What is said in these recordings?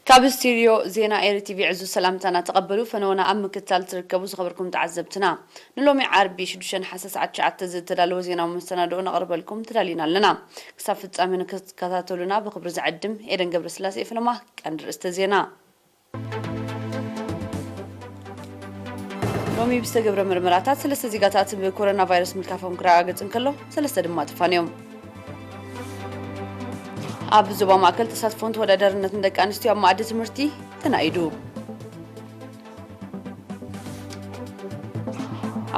ካብ ስቱድዮ ዜና ኤሪ ቲቪ ዕዙዝ ሰላምታና ተቐበሉ። ፈነወና ኣብ ምክትታል ትርከቡ ዝኸበርኩም ተዓዘብትና፣ ንሎሚ ዓርቢ ሽዱሽተ ነሓሰ ሰዓት ትሽዓተ ዝተዳለወ ዜናዊ መሰናድኦ ነቕርበልኩም ተዳሊና ኣለና። ክሳብ ፍጻሜ ንክትከታተሉና ብኽብሪ ዝዕድም ኤደን ገብረስላሴ። ፈለማ ቀንዲ ርእስተ ዜና። ሎሚ ብዝተገብረ ምርመራታት ሰለስተ ዜጋታት ብኮሮና ቫይረስ ምልካፎም ክረጋገጽ እንከሎ፣ ሰለስተ ድማ ተፋንዮም። ኣብ ዞባ ማእከል ተሳትፎን ተወዳዳርነትን ደቂ ኣንስትዮ ኣብ መኣዲ ትምህርቲ ተናኢዱ።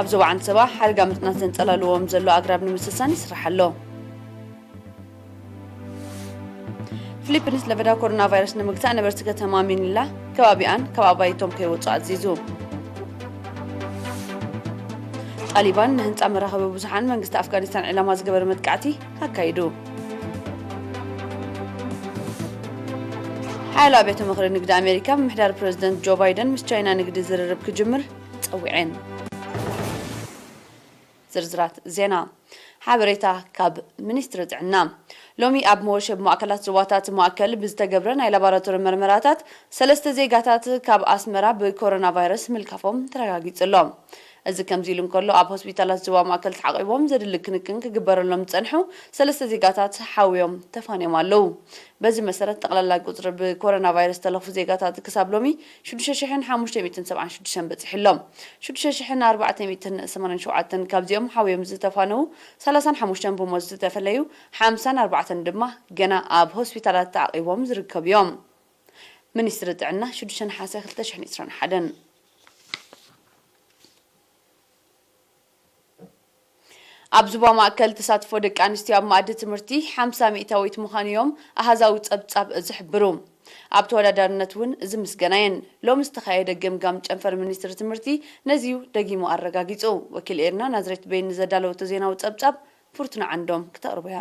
ኣብ ዞባ ዓንሰባ ሓደጋ ምጽናት ዘንጸላልዎም ዘሎ ኣግራብ ንምስሳን ይስራሕ ኣሎ። ፊሊፒንስ ለበዳ ኮሮና ቫይረስ ንምግታእ ነበርቲ ከተማ ሚኒላ ከባቢኣን ካብ ኣባይቶም ከይወጹ ኣዚዙ። ጣሊባን ንህንጻ መራኸቢ ብዙሓን መንግስቲ ኣፍጋኒስታን ዕላማ ዝገበረ መጥቃዕቲ ኣካይዱ። ሓያሎ ኣብያተ ምኽሪ ንግዲ ኣሜሪካ ምምሕዳር ፕረዚደንት ጆ ባይደን ምስ ቻይና ንግዲ ዝርርብ ክጅምር ጸዊዐን። ዝርዝራት ዜና። ሓበሬታ ካብ ሚኒስትሪ ጥዕና። ሎሚ ኣብ መወሸቢ ማእከላት ዞባታት ማእከል ብዝተገብረ ናይ ላቦራቶሪ መርመራታት ሰለስተ ዜጋታት ካብ ኣስመራ ብኮሮና ቫይረስ ምልካፎም ተረጋጊጹ ኣሎ። እዚ ከምዚ ኢሉ እንከሎ፣ ኣብ ሆስፒታላት ዞባ ማእከል ተዓቒቦም ዘድሊ ክንክን ክግበረሎም ዝጸንሑ ሰለስተ ዜጋታት ሓውዮም ተፋንዮም ኣለዉ። በዚ መሰረት፣ ጠቕላላ ቁጽሪ ብኮሮና ቫይረስ ዝተለኽፉ ዜጋታት ክሳብ ሎሚ ሽዱሽተ ሽሕን ሓሙሽተ ሚእትን ሰብዓን ሽዱሽተን በጺሑ ኣሎ። ሽዱሽተ ሽሕን ኣርባዕተ ሚእትን ሰማንያን ሸውዓተን ካብዚኦም ሓውዮም ዝተፋነዉ፣ ሰላሳን ሓሙሽተን ብሞት ዝተፈለዩ፣ ሓምሳን ኣርባዕተን ድማ ገና ኣብ ሆስፒታላት ተዓቒቦም ዝርከቡ እዮም። ሚኒስትሪ ጥዕና፣ ሽዱሽተ ነሓሰ ክልተ ሽሕን ዕስራን ሓደን። ኣብ ዞባ ማእከል ተሳትፎ ደቂ ኣንስትዮ ኣብ መኣዲ ትምህርቲ ሓምሳ ሚእታዊት ምዃኑ እዮም ኣሃዛዊ ጸብጻብ ዝሕብሩ። ኣብ ተወዳዳርነት እውን ዝምስገና እየን። ሎሚ ዝተኻየደ ገምጋም ጨንፈር ሚኒስትሪ ትምህርቲ ነዚዩ ደጊሙ ኣረጋጊጹ። ወኪል ኤርና ናዝሬት በይን ዘዳለወቶ ዜናዊ ጸብጻብ ፍርቱና ዓንዶም ክተቕርቦ እያ።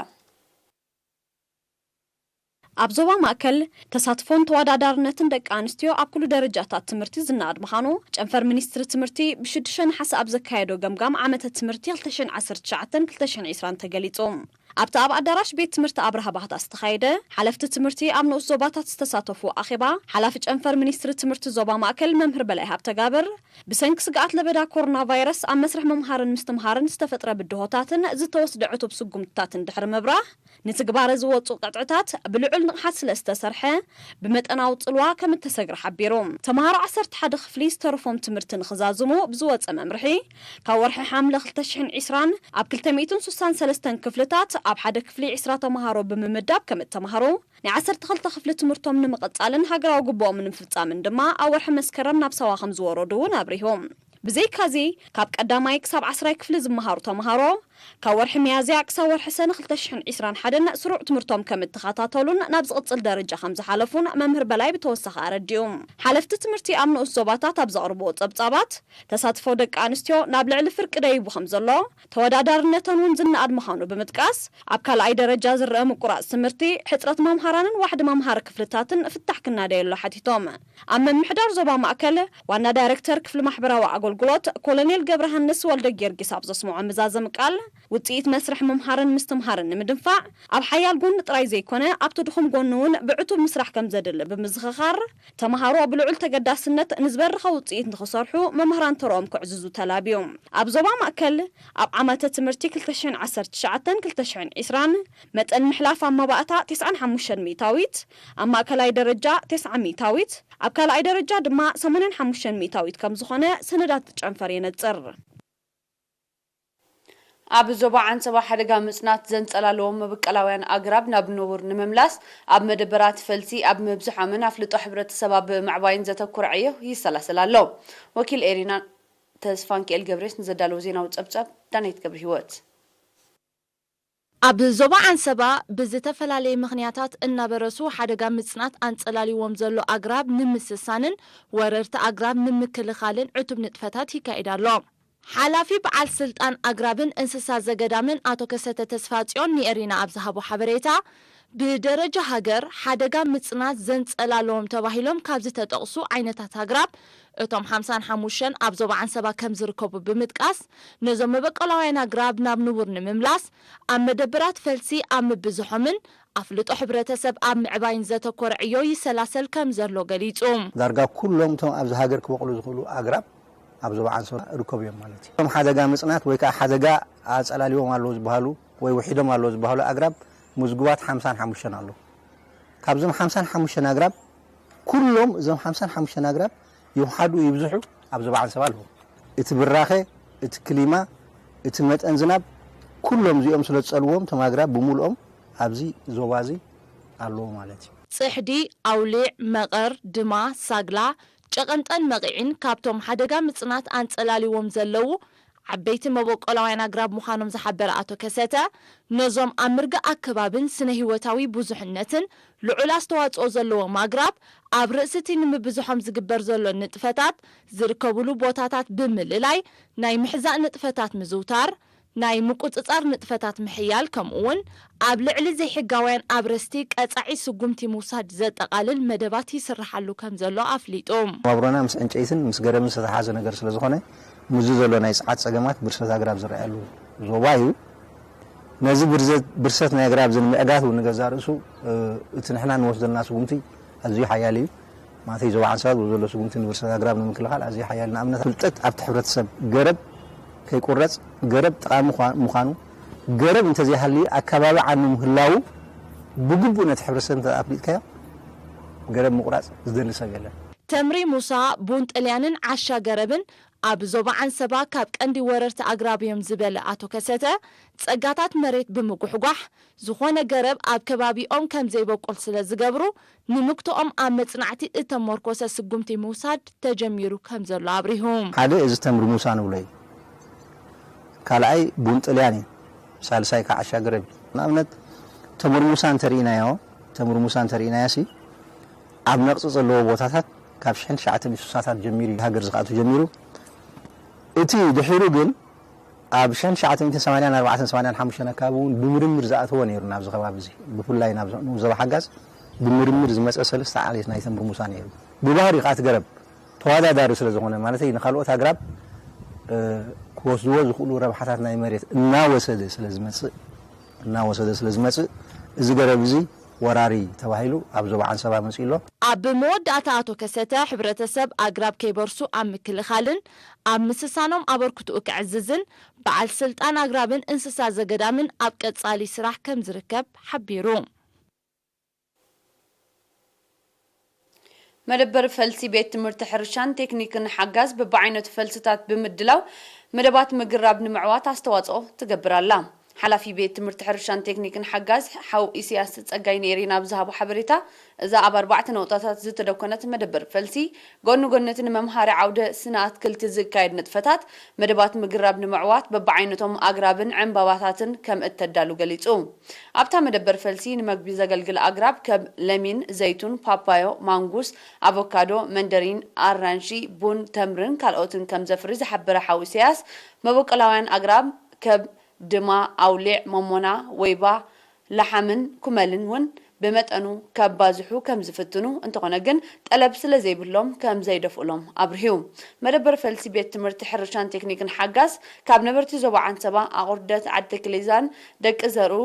ኣብ ዞባ ማእከል ተሳትፎን ተወዳዳርነትን ደቂ ኣንስትዮ ኣብ ኩሉ ደረጃታት ትምህርቲ ዝነኣድ ምዃኑ ጨንፈር ሚኒስትሪ ትምህርቲ ብሽዱሽተ ነሓሰ ኣብ ዘካየዶ ገምጋም ዓመተ ትምህርቲ ክልተ ሽሕን ዓሰርተ ትሽዓተን ክልተ ሽሕን ዕስራን ተገሊጹ። ኣብቲ ኣብ ኣዳራሽ ቤት ትምህርቲ ኣብርሃ ባህታ ዝተኻየደ ሓለፍቲ ትምህርቲ ኣብ ንኡስ ዞባታት ዝተሳተፉ ኣኼባ፣ ሓላፊ ጨንፈር ሚኒስትሪ ትምህርቲ ዞባ ማእከል መምህር በላይ ሃብተጋብር፣ ብሰንኪ ስግኣት ለበዳ ኮሮና ቫይረስ ኣብ መስርሕ ምምሃርን ምስትምሃርን ዝተፈጥረ ብድሆታትን ዝተወስደ ዕቱብ ስጉምትታትን ድሕሪ ምብራህ፣ ንትግባረ ዝወጹ ቅጥዕታት ብልዑል ንቕሓት ስለ ዝተሰርሐ፣ ብመጠናዊ ጽልዋ ከም እተሰግረ ሓቢሩ። ተምሃሮ ዓሰርተ ሓደ ክፍሊ ዝተረፎም ትምህርቲ ንኽዛዝሙ ብዝወጸ መምርሒ፣ ካብ ወርሒ ሓምለ ክልተ ሽሕን ዕስራን ኣብ ክልተ ሚእትን ስሳን ሰለስተን ክፍልታት ኣብ ሓደ ክፍሊ ዕስራ ተምሃሮ ብምምዳብ ከም እተምሃሩ፣ ናይ ዓሰርተ ክልተ ክፍሊ ትምህርቶም ንምቕጻልን ሃገራዊ ግቡኦም ንምፍጻምን ድማ ኣብ ወርሒ መስከረም ናብ ሳዋ ከም ዝወረዱ እውን ኣብሪሁ። ብዘይካዚ፣ ካብ ቀዳማይ ክሳብ ዓስራይ ክፍሊ ዝመሃሩ ተምሃሮ፣ ካብ ወርሒ ሚያዝያ ክሳብ ወርሒ ሰነ ክልተ ሽሕን ዕስራን ሓደን ስሩዕ ትምህርቶም ከም እተኸታተሉን ናብ ዝቕጽል ደረጃ ከም ዝሓለፉን መምህር በላይ ብተወሳኺ ኣረዲኡ። ሓለፍቲ ትምህርቲ ኣብ ንኡስ ዞባታት ኣብ ዘቕርብዎ ጸብጻባት፣ ተሳትፎ ደቂ ኣንስትዮ ናብ ልዕሊ ፍርቂ ደይቡ ከም ዘሎ፣ ተወዳዳርነተን እውን ዝነኣድ ምዃኑ ብምጥቃስ፣ ኣብ ካልኣይ ደረጃ ዝረአ ምቁራጽ ትምህርቲ፣ ሕጽረት መምሃራንን ዋሕዲ መምሃሪ ክፍልታትን ፍታሕ ክናደየሉ ሓቲቶም። ኣብ ምምሕዳር ዞባ ማእከል ዋና ዳይረክተር ክፍሊ ማሕበራዊ ኣገልግሎት ኮሎኔል ገብረሃንስ ወልደ ጊዮርጊስ ኣብ ዘስምዖ መዛዘሚ ቃል፣ ውጽኢት መስርሕ ምምሃርን ምስትምሃርን ንምድንፋዕ ኣብ ሓያል ጎኒ ጥራይ ዘይኮነ ኣብቲ ድኹም ጎኒ እውን ብዕቱብ ምስራሕ ከም ዘድሊ ብምዝኽኻር፣ ተምሃሮ ብልዑል ተገዳስነት ንዝበረኸ ውጽኢት ንኽሰርሑ መምህራን ተርኦም ክዕዝዙ ተላብዩ። ኣብ ዞባ ማእከል ኣብ ዓመተ ትምህርቲ ክልተ ሽሕን ዓሰርተ ትሽዓተን ክልተ ሽሕን ዕስራን መጠን ምሕላፍ ኣብ መባእታ ተስዓን ሓሙሽተን ሚእታዊት፣ ኣብ ማእከላይ ደረጃ ተስዓ ሚእታዊት፣ ኣብ ካልኣይ ደረጃ ድማ ሰማንያን ሓሙሽተን ሚእታዊት ከም ዝኾነ ሰነዳት ጨንፈር የነጽር። ኣብ ዞባ ዓንሰባ ሓደጋ ምጽናት ዘንጸላለዎም መበቀላውያን ኣግራብ ናብ ንቡር ንምምላስ ኣብ መደበራት ፈልሲ ኣብ ምብዝሖምን ኣፍልጦ ሕብረተሰብ ኣብ ምዕባይን ዘተኩረ ዕዮ ይሰላሰል ኣሎ። ወኪል ኤሪና ተስፋንኪኤል ገብሬስ ንዘዳለዎ ዜናዊ ጸብጻብ ዳናይት ገብረ ህይወት። ኣብ ዞባ ዓንሰባ ብዝተፈላለየ ምኽንያታት እናበረሱ ሓደጋ ምጽናት ኣንጸላልዎም ዘሎ ኣግራብ ንምስሳንን ወረርቲ ኣግራብ ንምክልኻልን ዕቱብ ንጥፈታት ይካየድ ኣሎ። ሓላፊ በዓል ስልጣን ኣግራብን እንስሳ ዘገዳምን ኣቶ ከሰተ ተስፋጽዮን ንኤሪና ኣብ ዝሃቦ ሓበሬታ፣ ብደረጃ ሃገር ሓደጋ ምጽናት ዘንጸላለዎም ተባሂሎም ካብ ዝተጠቕሱ ዓይነታት ኣግራብ እቶም ሓምሳን ሓሙሽተን ኣብ ዞባ ዓንሰባ ከም ዝርከቡ ብምጥቃስ፣ ነዞም መበቆላውያን ኣግራብ ናብ ንቡር ንምምላስ ኣብ መደበራት ፈልሲ ኣብ ምብዝሖምን ኣፍልጦ ሕብረተሰብ ኣብ ምዕባይን ዘተኮረ ዕዮ ይሰላሰል ከም ዘሎ ገሊጹ። ዳርጋ ኩሎም እቶም ኣብዚ ሃገር ክበቕሉ ዝኽእሉ ኣግራብ ኣብ ዞባ ዓንሰባ ይርከቡ እዮም ማለት እዩ። እቶም ሓደጋ ምጽናት ወይ ከዓ ሓደጋ ኣጸላሊዎም ኣለዉ ዝበሃሉ ወይ ውሒዶም ኣለዉ ዝበሃሉ ኣግራብ ምዝጉባት ሓምሳን ሓሙሽተን ኣለዉ። ካብዞም ሓምሳን ሓሙሽተን ኣግራብ ኩሎም እዞም ሓምሳን ሓሙሽተን ኣግራብ ይውሓዱ ይብዝሑ ኣብ ዞባ ዓንሰባ ኣለዉ። እቲ ብራኸ፣ እቲ ክሊማ፣ እቲ መጠን ዝናብ ኩሎም እዚኦም ስለ ዝጸልዎም እቶም ኣግራብ ብምሉኦም ኣብዚ ዞባ እዚ ኣለዉ ማለት እዩ። ጽሕዲ፣ ኣውሊዕ፣ መቐር፣ ድማ፣ ሳግላ፣ ጨቐንጠን መቒዕን ካብቶም ሓደጋ ምጽናት ኣንጸላሊዎም ዘለዉ ዓበይቲ መበቆላውያን ኣግራብ ምዃኖም ዝሓበረ ኣቶ ከሰተ፣ ነዞም ኣብ ምርጋእ ኣከባብን ስነ ህይወታዊ ብዙሕነትን ልዑል ኣስተዋጽኦ ዘለዎም ኣግራብ ኣብ ርእሲ እቲ ንምብዝሖም ዝግበር ዘሎ ንጥፈታት ዝርከብሉ ቦታታት ብምልላይ ናይ ምሕዛእ ንጥፈታት ምዝውታር፣ ናይ ምቁጽጻር ንጥፈታት ምሕያል ከምኡ እውን ኣብ ልዕሊ ዘይሕጋውያን ኣብረስቲ ቀጻዒ ስጉምቲ ምውሳድ ዘጠቓልል መደባት ይስርሓሉ ከም ዘሎ ኣፍሊጡ። መነባብሮና ምስ ዕንጨይትን ምስ ገረብን ዝተተሓሓዘ ነገር ስለ ዝኾነ ምስዚ ዘሎ ናይ ጸዓት ጸገማት ብርሰት ኣግራብ ዝረኣየሉ ዞባ እዩ። ነዚ ብርሰት ናይ ኣግራብ እዚ ንምዕጋት እውን ንገዛእ ርእሱ እቲ ንሕና እንወስደልና ስጉምቲ ኣዝዩ ሓያል እዩ። ማለተይ ዞባ ዓንሰባ ብዘሎ ስጉምቲ ንብርሰት ኣግራብ ንምክልኻል ኣዝዩ ሓያል። ንኣብነት ፍልጠት ኣብቲ ሕብረተሰብ ገረብ ከይቁረጽ፣ ገረብ ጠቓሚ ምዃኑ፣ ገረብ እንተዘይሃልዩ ኣከባቢ ዓኑ ምህላዉ ብግቡእ ነቲ ሕብረተሰብ እንተ ኣፍሊጥካዮ ገረብ ምቑራጽ ዝደሊ ሰብ የለን። ተምሪ ሙሳ፣ ቡን ጥልያንን ዓሻ ገረብን ኣብ ዞባ ዓንሰባ ካብ ቀንዲ ወረርቲ ኣግራብ እዮም ዝበለ ኣቶ ከሰተ፣ ጸጋታት መሬት ብምጉሕጓሕ ዝኾነ ገረብ ኣብ ከባቢኦም ከም ዘይበቁል ስለ ዝገብሩ ንምግትኦም ኣብ መጽናዕቲ እተመርኮሰ ስጉምቲ ምውሳድ ተጀሚሩ ከም ዘሎ ኣብሪሁ። ሓደ እዚ ተምሪ ሙሳ ንብሎ እዩ። ካልኣይ ቡን ጥልያን እዩ። ሳልሳይ ከዓ ዓሻ ገረብ እዩ። ንኣብነት ተምሪ ሙሳ እንተርኢናዮ ተምሪ ሙሳ እንተርኢናዮ ሲ ኣብ ነቕፂ ዘለዎ ቦታታት ካብ ሽሕን ትሽዓተ ሚእቲ ስሳታት ጀሚሩ እዩ ሃገር ዝኽኣቱ ጀሚሩ። እቲ ድሒሩ ግን ኣብ ሽሕን ትሽዓተ ሚእትን ሰማንያን ኣርባዕተን ሰማንያን ሓሙሽተን ኣካባቢ እውን ብምርምር ዝኣተወ ነይሩ ናብዚ ከባቢ እዚ። ብፍላይ ናብ ንኡስ ዞባ ሓጋዝ ብምርምር ዝመፀ ሰለስተ ዓሌት ናይ ተምሪ ሙሳ ነይሩ። ብባህሪ ከዓ እቲ ገረብ ተወዳዳሪ ስለ ዝኾነ፣ ማለተይ ንኻልኦት ኣግራብ ክወስድዎ ዝኽእሉ ረብሓታት ናይ መሬት እናወሰደ ስለ ዝመፅእ እናወሰደ ስለ ዝመፅእ እዚ ገረብ እዚ ወራሪ ተባሂሉ ኣብ ዞባ ዓንሰባ መፂኡ ኣሎ። ኣብ መወዳእታ ኣቶ ከሰተ፣ ሕብረተሰብ ኣግራብ ከይበርሱ ኣብ ምክልኻልን ኣብ ምስሳኖም ኣበርክትኡ ከዕዝዝን በዓል ስልጣን ኣግራብን እንስሳ ዘገዳምን ኣብ ቀጻሊ ስራሕ ከም ዝርከብ ሓቢሩ። መደበር ፈልሲ ቤት ትምህርቲ ሕርሻን ቴክኒክን ሓጋዝ በብዓይነቱ ፈልስታት ብምድላው መደባት ምግራብ ንምዕዋት ኣስተዋፅኦ ትገብር ኣላ። ሓላፊ ቤት ትምህርቲ ሕርሻን ቴክኒክን ሓጋዝ ሓው ኢሳያስ ፀጋይ ንኤሪና ኣብ ዝሃቦ ሓበሬታ፣ እዛ ኣብ ኣርባዕተ ነቑጣታት ዝተደኮነት መደበር ፈልሲ፣ ጎኒ ጎኒ እቲ ንመምሃሪ ዓውደ ስነ ኣትክልቲ ዝካየድ ንጥፈታት፣ መደባት ምግራብ ንምዕዋት በብዓይነቶም ኣግራብን ዕምባባታትን ከም እተዳሉ ገሊጹ። ኣብታ መደበር ፈልሲ ንመግቢ ዘገልግል ኣግራብ ከም ለሚን፣ ዘይቱን፣ ፓፓዮ፣ ማንጉስ፣ ኣቮካዶ፣ መንደሪን፣ ኣራንሺ፣ ቡን፣ ተምርን ካልኦትን ከም ዘፍሪ ዝሓበረ ሓው ኢሳያስ፣ መበቆላውያን ኣግራብ ከም ድማ፣ ኣውሊዕ፣ ሞሞና፣ ወይባ፣ ላሓምን ኩመልን እውን ብመጠኑ ከባዝሑ ከም ዝፍትኑ፣ እንተኾነ ግን ጠለብ ስለ ዘይብሎም ከም ዘይደፍኡሎም ኣብርሂዩ። መደበር ፈልሲ ቤት ትምህርቲ ሕርሻን ቴክኒክን ሓጋዝ ካብ ነበርቲ ዞባ ዓንሰባ፣ ኣቑርደት፣ ዓዲ ክሊዛን ደቂ ዘርኡ፣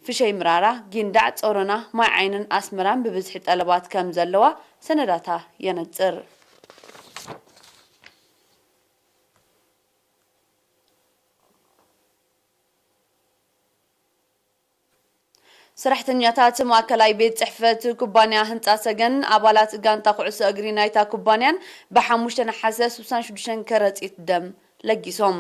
ፍሸይ ምራራ፣ ጊንዳዕ፣ ጾሮና፣ ማይ ዓይንን ኣስመራን ብብዝሒ ጠለባት ከም ዘለዋ ሰነዳታ የነጽር። ሰራሕተኛታት ማእከላይ ቤት ጽሕፈት ኩባንያ ህንጻ ሰገን ኣባላት ጋንታ ኩዕሶ እግሪ ናይታ ኩባንያን ብሓሙሽተ ነሓሰ ስሳን ሽዱሽተን ከረጺት ደም ለጊሶም።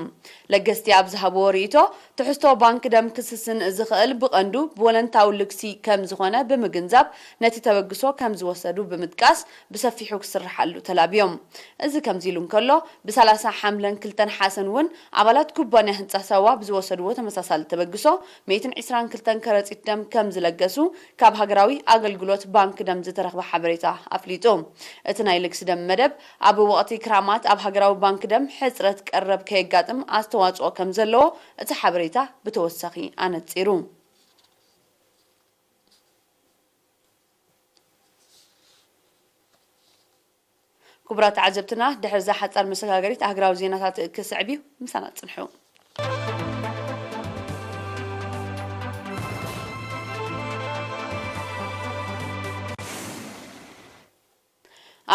ለገስቲ ኣብ ዝሃብዎ ርእይቶ፣ ትሕዝቶ ባንክ ደም ክስስን ዝኽእል ብቐንዱ ብወለንታዊ ልግሲ ከም ዝኾነ ብምግንዛብ ነቲ ተበግሶ ከም ዝወሰዱ ብምጥቃስ ብሰፊሑ ክስርሓሉ ተላብዮም። እዚ ከምዚ ኢሉ እንከሎ፣ ብሰላሳ ሓምለን ክልተ ነሓሰን እውን ኣባላት ኩባንያ ህንጻ ሳዋ ብዝወሰድዎ ተመሳሳሊ ተበግሶ ሚእትን ዕስራን ክልተን ከረጺት ደም ከም ዝለገሱ ካብ ሃገራዊ ኣገልግሎት ባንክ ደም ዝተረኽበ ሓበሬታ ኣፍሊጡ። እቲ ናይ ልግሲ ደም መደብ ኣብ ወቕቲ ክራማት ኣብ ሃገራዊ ባንክ ደም ሕጽረት ቀረብ ከየጋጥም ኣስተዋጽኦ ከም ዘለዎ እቲ ሓበሬታ ብተወሳኺ ኣነጺሩ። ክቡራት ተዓዘብትና፣ ድሕሪ እዛ ሓጻር መሰጋገሪት ኣህግራዊ ዜናታት ክስዕብ እዩ። ምሳና ጽንሑ።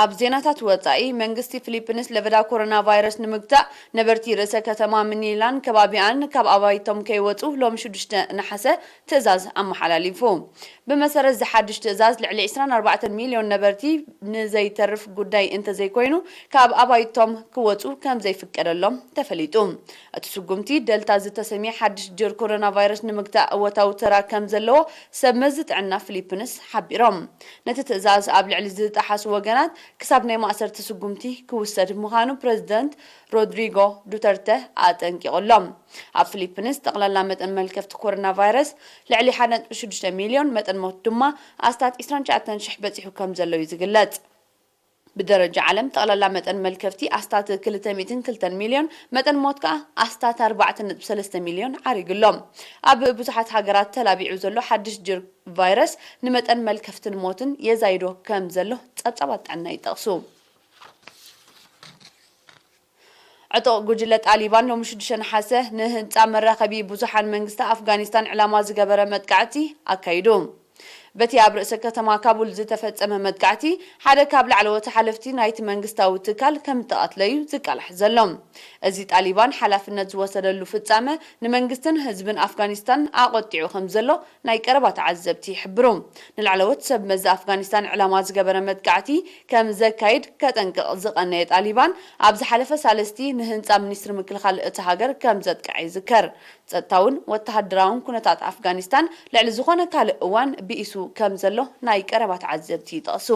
ኣብ ዜናታት ወጻኢ፣ መንግስቲ ፊሊፒንስ ለበዳ ኮሮና ቫይረስ ንምግታእ ነበርቲ ርእሰ ከተማ መኒላን ከባቢኣን ካብ ኣባይቶም ከይወጹ ሎም ሽዱሽተ ነሓሰ ትእዛዝ ኣመሓላሊፉ። ብመሰረት እዚ ሓድሽ ትእዛዝ፣ ልዕሊ ዕስራን ኣርባዕተን ሚልዮን ነበርቲ ንዘይተርፍ ጉዳይ እንተዘይኮይኑ ካብ ኣባይቶም ክወጹ ከም ዘይፍቀደሎም ተፈሊጡ። እቲ ስጉምቲ ደልታ ዝተሰምየ ሓድሽ ጅር ኮሮና ቫይረስ ንምግታእ እወታዊ ተራ ከም ዘለዎ ሰብ መዚ ጥዕና ፊሊፒንስ ሓቢሮም። ነቲ ትእዛዝ ኣብ ልዕሊ ዝጠሓሱ ወገናት ክሳብ ናይ ማእሰርቲ ስጉምቲ ክውሰድ ምዃኑ ፕረዚደንት ሮድሪጎ ዱተርተ ኣጠንቂቑሎም። ኣብ ፊሊፒንስ ጠቕላላ መጠን መልከፍቲ ኮሮና ቫይረስ ልዕሊ ሓደ ነጥቢ ሽዱሽተ ሚልዮን፣ መጠን ሞት ድማ ኣስታት ዕስራን ትሽዓተን ሽሕ በጺሑ ከም ዘሎ እዩ ዝግለጽ። ብደረጃ ዓለም ጠቕላላ መጠን መልከፍቲ ኣስታት ክልተ ሚእትን ክልተን ሚልዮን፣ መጠን ሞት ከኣ ኣስታት ኣርባዕተ ነጥቢ ሰለስተ ሚልዮን ዓሪጉ ኣሎ። ኣብ ብዙሓት ሃገራት ተላቢዑ ዘሎ ሓድሽ ጅር ቫይረስ ንመጠን መልከፍትን ሞትን የዛይዶ ከም ዘሎ ጸብጻባት ጥዕና ይጠቕሱ። ዕጡቕ ጉጅለ ጣሊባን ሎሚ ሽዱሽተ ነሓሰ ንህንጻ መራኸቢ ብዙሓን መንግስቲ ኣፍጋኒስታን ዕላማ ዝገበረ መጥቃዕቲ ኣካይዱ። በቲ ኣብ ርእሰ ከተማ ካቡል ዝተፈጸመ መጥቃዕቲ፣ ሓደ ካብ ላዕለዎት ሓለፍቲ ናይቲ መንግስታዊ ትካል ከም እተቐትለ እዩ ዝቃላሕ ዘሎ። እዚ ጣሊባን ሓላፍነት ዝወሰደሉ ፍጻመ ንመንግስትን ህዝብን ኣፍጋኒስታን ኣቖጢዑ ከም ዘሎ ናይ ቀረባ ተዓዘብቲ ይሕብሩ። ንላዕለዎት ሰብ መዚ ኣፍጋኒስታን ዕላማ ዝገበረ መጥቃዕቲ ከም ዘካይድ ከጠንቅቕ ዝቐነየ ጣሊባን፣ ኣብ ዝሓለፈ ሳልስቲ ንህንጻ ሚኒስትሪ ምክልኻል እታ ሃገር ከም ዘጥቅዐ ይዝከር። ጸጥታውን ወተሃደራውን ኩነታት ኣፍጋኒስታን ልዕሊ ዝኾነ ካልእ እዋን ብኢሱ ከም ዘሎ ናይ ቀረባ ተዓዘብቲ ይጠቕሱ።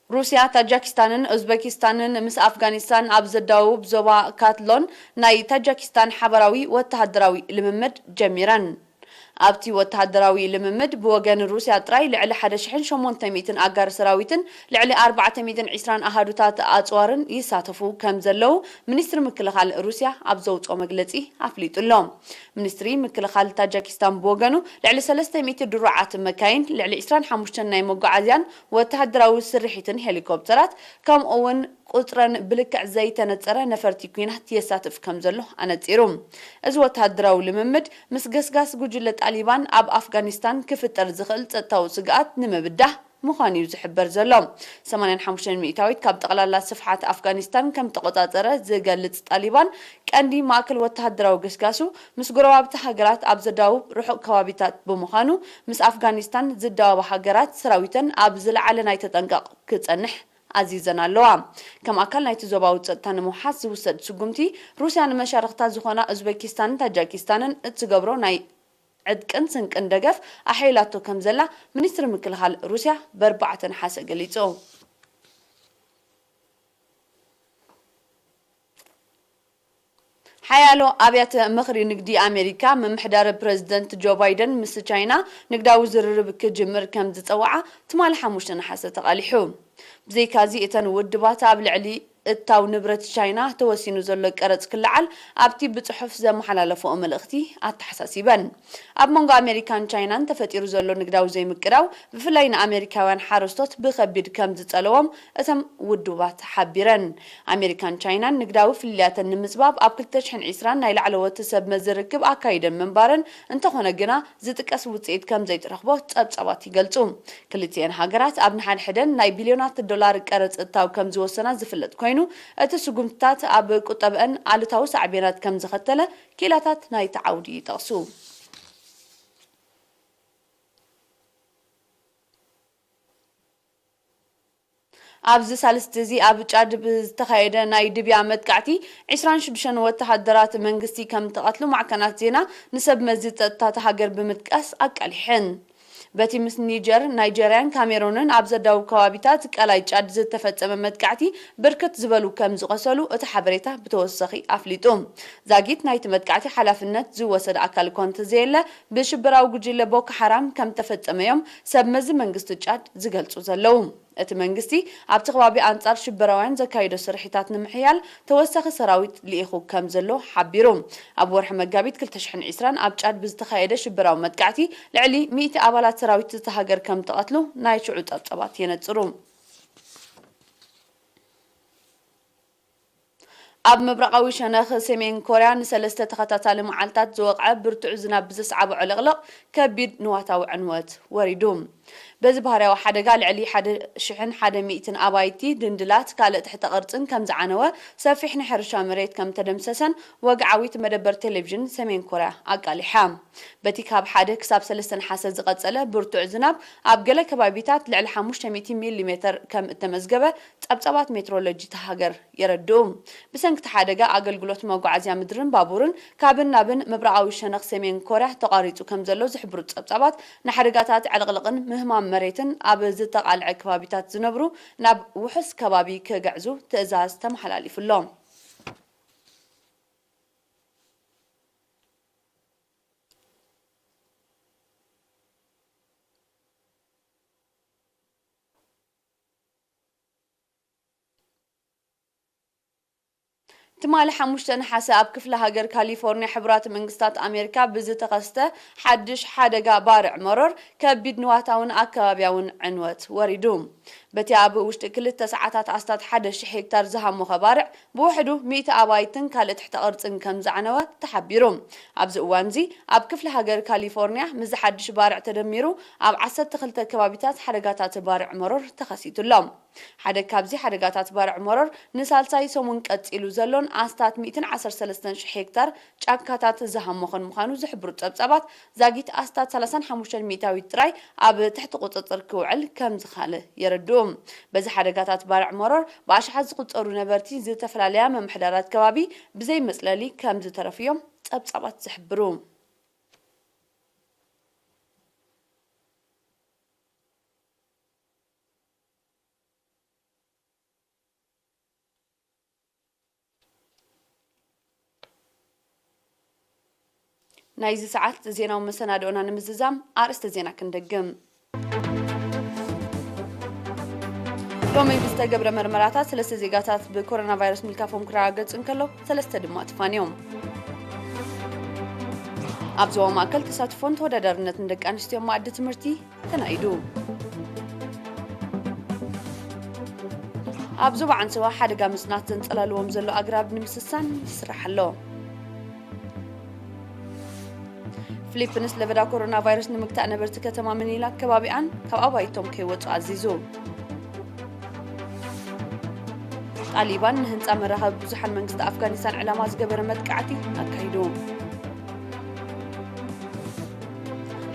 ሩስያ፣ ታጃኪስታንን ኡዝበኪስታንን ምስ ኣፍጋኒስታን ኣብ ዘዳውብ ዞባ ካትሎን ናይ ታጃኪስታን ሓባራዊ ወተሃደራዊ ልምምድ ጀሚረን። ኣብቲ ወተሃደራዊ ልምምድ ብወገን ሩስያ ጥራይ ልዕሊ ሓደ ሽሕን ሸሞንተ ሚእትን ኣጋር ሰራዊትን ልዕሊ ኣርባዕተ ሚእትን ዕስራን ኣሃዱታት ኣጽዋርን ይሳተፉ ከም ዘለዉ ሚኒስትሪ ምክልኻል ሩስያ ኣብ ዘውጽኦ መግለጺ ኣፍሊጡ ኣሎ። ሚኒስትሪ ምክልኻል ታጃኪስታን ብወገኑ፣ ልዕሊ ሰለስተ ሚእቲ ድሩዓት መካይን፣ ልዕሊ ዕስራን ሓሙሽተን ናይ መጓዓዝያን ወተሃደራዊ ስርሒትን ሄሊኮፕተራት፣ ከምኡ እውን ቁጽረን ብልክዕ ዘይተነጸረ ነፈርቲ ኲናት የሳትፍ ከም ዘሎ ኣነጺሩ። እዚ ወተሃደራዊ ልምምድ፣ ምስ ገስጋስ ጉጅለ ጣሊባን ኣብ ኣፍጋኒስታን ክፍጠር ዝኽእል ጸጥታዊ ስግኣት ንምብዳህ ምዃኑ እዩ ዝሕበር ዘሎ። ሰማንያን ሓሙሽተን ሚእታዊት ካብ ጠቕላላ ስፍሓት ኣፍጋኒስታን ከም ተቖጻጸረ ዝገልጽ ጣሊባን፣ ቀንዲ ማእከል ወተሃደራዊ ገስጋሱ ምስ ጎረባብቲ ሃገራት ኣብ ዘዳውብ ርሑቕ ከባቢታት ብምዃኑ፣ ምስ ኣፍጋኒስታን ዝዳወባ ሃገራት ሰራዊተን ኣብ ዝለዓለ ናይ ተጠንቀቕ ክጸንሕ ኣዚዘን ኣለዋ። ከም ኣካል ናይቲ ዞባዊ ጸጥታ ንምውሓስ ዝውሰድ ስጉምቲ፣ ሩስያ ንመሻርኽታ ዝኾና ኡዝቤኪስታንን ታጃኪስታንን እትገብሮ ናይ ዕጥቅን ስንቅን ደገፍ ኣሐይላቶ ከም ዘላ ሚኒስትሪ ምክልኻል ሩስያ በርባዕተ ነሓሰ ገሊጹ። ሓያሎ ኣብያተ ምኽሪ ንግዲ ኣሜሪካ፣ ምምሕዳር ፕረዚደንት ጆ ባይደን ምስ ቻይና ንግዳዊ ዝርርብ ክጅምር ከም ዝጸውዓ ትማሊ ሓሙሽተ ነሓሰ ተቓሊሑ። ብዘይካዚ፣ እተን ውድባት ኣብ ልዕሊ እታው ንብረት ቻይና ተወሲኑ ዘሎ ቀረጽ ክለዓል ኣብቲ ብጽሑፍ ዘመሓላለፍኦ መልእኽቲ ኣተሓሳሲበን። ኣብ መንጎ ኣሜሪካን ቻይናን ተፈጢሩ ዘሎ ንግዳዊ ዘይምቅዳው፣ ብፍላይ ንኣሜሪካውያን ሓረስቶት ብኸቢድ ከም ዝጸለዎም እተን ውድባት ሓቢረን። ኣሜሪካን ቻይናን ንግዳዊ ፍልልያተን ንምጽባብ ኣብ ክልተ ሽሕን ዕስራን ናይ ላዕለዎት ሰብ መዚ ርክብ ኣካይደን ምንባረን፣ እንተኾነ ግና ዝጥቀስ ውጽኢት ከም ዘይተረኽቦ ጸብጻባት ይገልጹ። ክልቲኤን ሃገራት ኣብ ንሓድሕደን ናይ ቢልዮናት ዶላር ቀረጽ እታው ከም ዝወሰና ዝፍለጥ ኮይኑ፣ እቲ ስጉምትታት ኣብ ቁጠብአን ኣሉታዊ ሳዕቤናት ከም ዘኸተለ ኪላታት ናይቲ ዓውዲ ይጠቕሱ። ኣብዚ ሳልስቲ እዚ ኣብ ጫድ ብዝተኻየደ ናይ ድብያ መጥቃዕቲ፣ ዕስራን ሽዱሽተን ወተሃደራት መንግስቲ ከም ተቐትሉ ማዕከናት ዜና ንሰብ መዚ ጸጥታ እታ ሃገር ብምጥቃስ ኣቃሊሐን። በቲ ምስ ኒጀር፣ ናይጀርያን ካሜሩንን ኣብ ዘዳውብ ከባቢታት ቀላይ ጫድ ዝተፈጸመ መጥቃዕቲ፣ ብርክት ዝበሉ ከም ዝቖሰሉ እቲ ሓበሬታ ብተወሳኺ ኣፍሊጡ። ዛጊት ናይቲ መጥቃዕቲ ሓላፍነት ዝወሰደ ኣካል እኳ እንተዘየለ፣ ብሽበራዊ ጉጅለ ቦኮ ሓራም ከም ተፈጸመ እዮም ሰብ መዚ መንግስቲ ጫድ ዝገልጹ ዘለዉ። እቲ መንግስቲ ኣብቲ ከባቢ ኣንጻር ሽበራውያን ዘካይዶ ስርሒታት ንምሕያል ተወሳኺ ሰራዊት ልኢኹ ከም ዘሎ ሓቢሩ። ኣብ ወርሒ መጋቢት ክልተ ሽሕን ዕስራን ኣብ ጫድ ብዝተኻየደ ሽበራዊ መጥቃዕቲ፣ ልዕሊ ሚእቲ ኣባላት ሰራዊት እታ ሃገር ከም ተቐትሉ ናይ ሽዑ ጸብጻባት የነጽሩ። ኣብ ምብራቓዊ ሸነኽ ሰሜን ኮርያ ንሰለስተ ተኸታታሊ መዓልታት ዝወቕዐ ብርቱዕ ዝናብ ብዘስዓቦ ዕልቕልቕ ከቢድ ንዋታዊ ዕንወት ወሪዱ። በዚ ባህርያዊ ሓደጋ ልዕሊ ሓደ ሽሕን ሓደ ሚእትን ኣባይቲ፣ ድንድላት፣ ካልእ ትሕተ ቅርጽን ከም ዝዓነወ፣ ሰፊሕ ናይ ሕርሻ መሬት ከም ተደምሰሰን ወግዓዊት መደበር ቴሌቪዥን ሰሜን ኮርያ ኣቃሊሓ። በቲ ካብ ሓደ ክሳብ ሰለስተ ነሓሰ ዝቐጸለ ብርቱዕ ዝናብ ኣብ ገለ ከባቢታት ልዕሊ ሓሙሽተ ሚእቲ ሚሊ ሜተር ከም እተመዝገበ ጸብጻባት ሜትሮሎጂ እታ ሃገር የረድኡ። ብሰንኪ እቲ ሓደጋ ኣገልግሎት መጓዓዝያ ምድርን ባቡርን ካብን ናብን ምብራቓዊ ሸነኽ ሰሜን ኮርያ ተቋሪጹ ከም ዘሎ ዝሕብሩ ጸብጻባት፣ ንሓደጋታት ዕልቕልቕን ምህማም መሬትን ኣብ ዝተቓልዐ ከባቢታት ዝነብሩ ናብ ውሑስ ከባቢ ክግዕዙ ትእዛዝ ተመሓላሊፉሎም። ትማሊ ሓሙሽተ ነሓሰ ኣብ ክፍለ ሃገር ካሊፎርኒያ ሕቡራት መንግስታት ኣሜሪካ ብዝተኸስተ ሓድሽ ሓደጋ ባርዕ መሮር ከቢድ ንዋታውን ኣከባቢያውን ዕንወት ወሪዱ። በቲ ኣብ ውሽጢ ክልተ ሰዓታት ኣስታት ሓደ ሽሕ ሄክታር ዝሃሞኸ ባርዕ ብውሕዱ ሚእቲ ኣባይትን ካልእ ትሕተ ቅርጽን ከም ዘዕነወ ተሓቢሩ። ኣብዚ እዋንዚ ኣብ ክፍለ ሃገር ካሊፎርኒያ ምስዚ ሓድሽ ባርዕ ተደሚሩ ኣብ ዓሰርተ ክልተ ከባቢታት ሓደጋታት ባርዕ መሮር ተኸሲቱ ኣሎ። ሓደ ካብዚ ሓደጋታት ባርዕ መሮር ንሳልሳይ ሰሙን ቀጺሉ ዘሎን ኣስታት ሚእትን ዓሰርተ ሰለስተን ሽሕ ሄክታር ጫካታት ዝሃሞኸን ምዃኑ ዝሕብሩ ጸብጻባት፣ ዛጊት ኣስታት ሰላሳን ሓሙሽተን ሚእታዊት ጥራይ ኣብ ትሕቲ ቁጽጽር ክውዕል ከም ዝኻለ የረድኡ። በዚ ሓደጋታት ባርዕ መሮር ብኣሽሓት ዝቑጸሩ ነበርቲ ዝተፈላለያ ምምሕዳራት ከባቢ ብዘይ መጽለሊ ከም ዝተረፉ እዮም ጸብጻባት ዝሕብሩ። ናይዚ ሰዓት ዜናዊ መሰናድኦና ንምዝዛም ኣርእስተ ዜና ክንደግም። ሎሚ ብዝተገብረ መርመራታት ሰለስተ ዜጋታት ብኮሮና ቫይረስ ምልካፎም ክረጋገጽ እንከሎ፣ ሰለስተ ድማ ትፋን እዮም። ኣብ ዞባ ማእከል ተሳትፎን ተወዳዳርነትን ደቂ ኣንስትዮ ኣብ መኣዲ ትምህርቲ ተናኢዱ። ኣብ ዞባ ዓንሰባ ሓደጋ ምጽናት ዘንጸላልዎም ዘሎ ኣግራብ ንምስሳን ይስራሕ ኣሎ። ፊሊፒንስ ለበዳ ኮሮና ቫይረስ ንምግታእ ነበርቲ ከተማ መኒላ ከባቢኣን ካብ ኣባይቶም ከይወጹ ኣዚዙ። ጣሊባን ንህንጻ መራኸቢ ብዙሓን መንግስቲ ኣፍጋኒስታን ዕላማ ዝገበረ መጥቃዕቲ ኣካይዱ።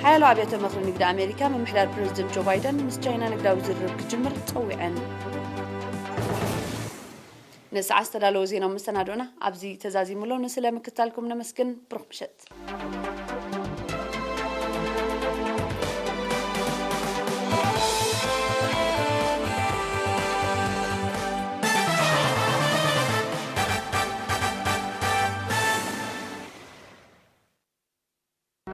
ሓያሎ ኣብያተ ምኽሪ ንግዲ ኣሜሪካ፣ ምምሕዳር ፕረዚደንት ጆ ባይደን ምስ ቻይና ንግዳዊ ዝርርብ ክጅምር ጸዊዐን። ንሰዓት ዝተዳለወ ዜናዊ መሰናዶና ኣብዚ ተዛዚሙ ኣሎ። ንስለ ምክታልኩም ነመስግን። ብሩኽ ምሸት።